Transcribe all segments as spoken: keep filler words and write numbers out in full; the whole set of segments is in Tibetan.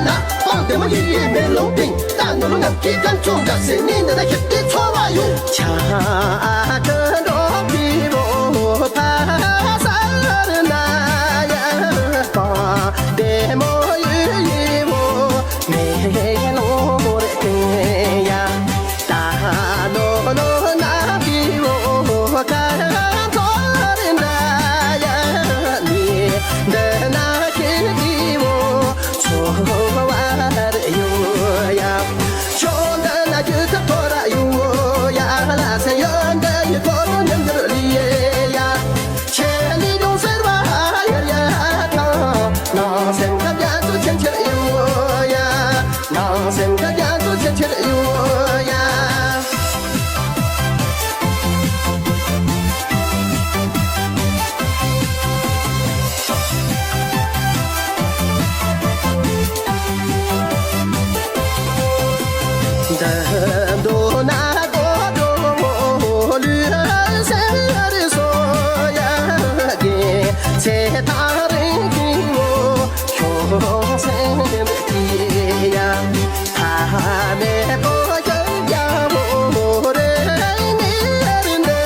ན་སྤང་བདེ་མོ་ཡི་ཡི་མེ་ལོང་སྟེང་། རྟ་ནོར་ལོ་ངམ་གྱི་ཀམ་ཆུང་འདྲ་སེ་ནི་འདི་ན་ཞིབ་ཏེ་འཚོ་བ་ཡོད། ཆ་ཀ་འགྲོ་བི་བོ་ཕ་སར་ན་ཡ་སྤང་བདེ་མོ་ཡི་ཡི་བོ་མེ་ལོང་རེ་ཏེ་ཡ། ད་ལོ་ལོ་ན་བི་བོ་ཀ་ཐོ་རེ་ན་ཡ་ནི་འདི་ན་ཁེ་བི་བོ་འཚོ་བ་རེ་ཡོད་ཡ། ཆོ་འདི་ན་རྒྱུ་ཐ་ཐོ་ར་ཡོད་ཡ། ལ་སེ་ཡོད་འདི་ཡི་ཐོ་རོ་ཉམས་འགྱུར་ལི་ཡེ་ཡ། ཆེ་ལི་ཡོང་ཟེར་བ་ཡོད་ཡ་ཐང་། ནང་སེམས་ཁ་རྒྱ་མཚོ་ཆེན་ཆེར་ཡོད་ཡ། ནང་སེམས་ཁ་རྒྱ་མཚོ་ཆེན་ཆེར་ཡོད་ཡ། འདི་མདོ་ན་གོ་དོ་ལུས་སེམས་རི་སོ་ཡ། དགེ་ཚེ་ཐག་རིང་གི་འོ་ཁྱོད་སེམས་ཀྱི་ཡ། ཕ་མེས་པོ་ཡང་རྒྱལ་མོ་རེ་ནི་རི་འདི་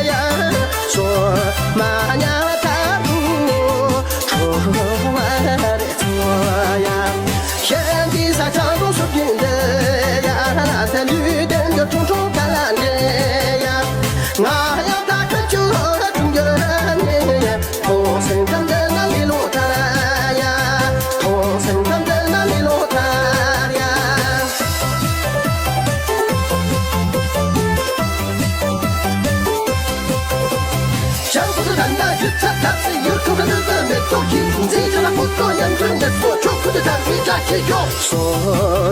ཡ། སོ་མ་ཉ་ཐ་རུ་ཁྲོ་བ་རེ་ཚོ་ཡ། ཤན་ཏི་ས་ཆ་རུ་སུ་གིན་འདི་ཡ། ལ་ས་ལུས་ལྡན་གྱི་ཁྲུང་ཁྲུང་ཀ་ལ་འདི་ཡ། ང་ཡང་ད་ཁ་ཆུ་ཁྲུང་གྱུར་ནི་ཡ། ཐོང་སེང་ཁམས་འདི་ན་མི་ལོ་ཐར་ཡ། ཐོང་སེང་ཁམས་འདི་ན་མི་ལོ་ཐར་ཡ། ཞང་ཁུ་ཚུ་ད་ན་ཡུ་ཚ་ཐག་སི་ཡུ་ཁུ་ཁ་ལུ་ཏུ་མེ་ཏོ་ཁི་འཛི་ཆ་ལ་ཁུ་ཏོ་ཡང་ཁུ་ནེ་ཏོ་ཆོ་ཁུ་ཏུ་ད་མི་ཅ་ཁི་ཡོ་སོ།